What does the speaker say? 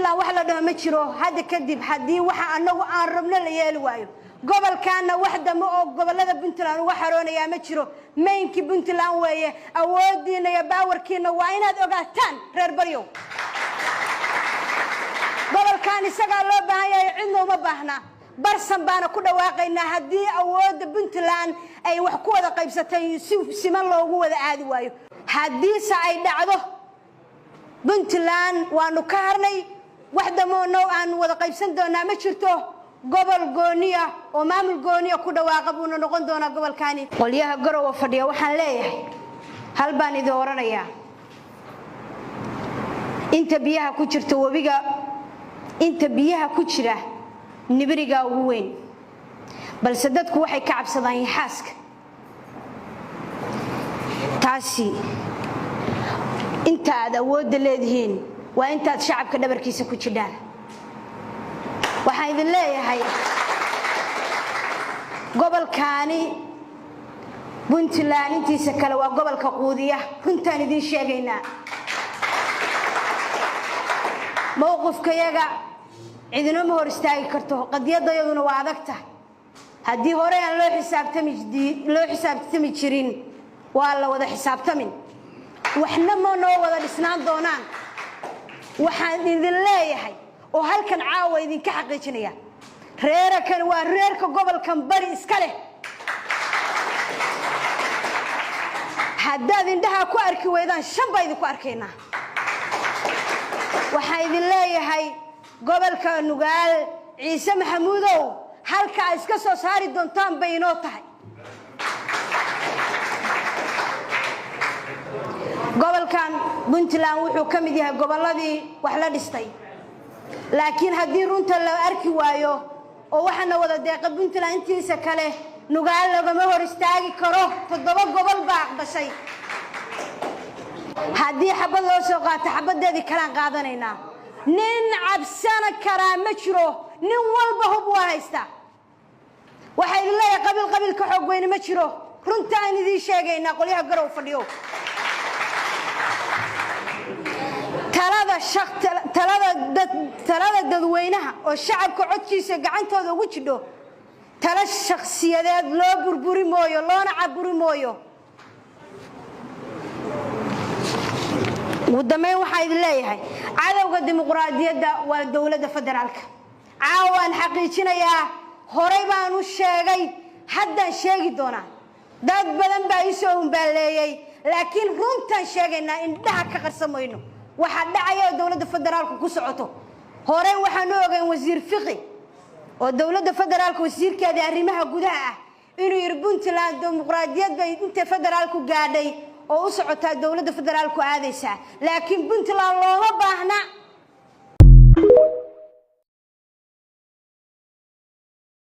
Puntland wax la dhaho ma jiro hadda kadib. Haddii waxa anagu aan rabno la yeeli waayo, gobolkaana wax dambe oo gobolada Puntland uga xaroonayaa ma jiro. Mainkii Puntland weeye. Awoodiina iyo powerkiina waa inaad ogaataan, reer Baryow. Gobolkan isagaa loo baahan yahay, cidna uma baahna. Barsan baana ku dhawaaqaynaa haddii awoodda Puntland ay wax ku wada qaybsatay si siman loogu wada aadi waayo. Haddiise ay dhacdo, Puntland waanu ka harnay. Wax damoono aanu wada qaybsan doonaa ma jirto. Gobol gooniya oo maamul gooniya ku dhawaaqa buuna noqon doonaa gobolkaani. Qolyaha Garowa fadhiya waxaan leeyahay, hal baan idin oranayaa: inta biyaha ku jirta webiga, inta biyaha ku jira nibirigaa ugu weyn, balse dadku waxay ka cabsadaan yaxaaska. Taasi inta aad awoodda leedihiin waa intaad shacabka dhabarkiisa ku jidhaan. Waxaan idin leeyahay, gobolkaani Puntland intiisa kale waa gobolka quudiya. Runtaan idiin sheegaynaa, mowqifkayaga cidina ma hor istaagi karto. Qadiyadayaduna waa adag tahay. Haddii hore aan loo xisaabtami jirin, waa la wada xisaabtamin. Waxna ma noo wada dhisnaan doonaan. Waxaan idin leeyahay oo halkan caawa idinka xaqiijinaya, reerakan waa reerka gobolkan Bari iska leh. Haddaad indhaha ku arki weydaan, shan baa idinku arkaynaa. Waxaan idin leeyahay, gobolka Nugaal, Ciise Maxamuudow, halka iska soo saari doontaan bay inoo tahay. Gobolkan Puntland wuxuu ka mid yahay gobolladii wax la dhistay, laakiin haddii runta la arki waayo oo waxaana wada deeqa Puntland intiisa kale, Nugaal lagama hor istaagi karo. Toddoba gobol baa aqbashay. Haddii xabad loo soo qaato, xabaddeedii kalaan qaadanaynaa. Nin cabsana karaa ma jiro. Nin walba hub waa haysta. Waxaa idin leeyahay, qabiil qabiil ka xoog weyne ma jiro. Runta aan idiin sheegaynaa, qolyaha Garow fadhiyo, talada dadweynaha oo shacabka codkiisa gacantooda ugu jidho, talo shakhsiyadeed loo burburi mooyo, loona caburi mooyo. Ugu dambeyn, waxaa idin leeyahay, cadowga dimuqraadiyadda waa dowladda federaalka. Caawaan xaqiijinayaa, horay baan u sheegay, haddaan sheegi doonaa. Dad badan baa iisoo humbaaleeyey, laakiin runtaan sheegaynaa, indhaha ka qarsan mayno waxaa dhacaya oo dowladda federaalku ku socoto. Horey waxaanu ogeyn wasiir Fiqi oo dowladda federaalka wasiirkeedii arrimaha gudaha ah inuu yidhi Puntland dimuqraadiyad bay inta federaalku gaadhay oo u socotaa, dowladda federaalku aadaysaa, laakiin Puntland looma baahna.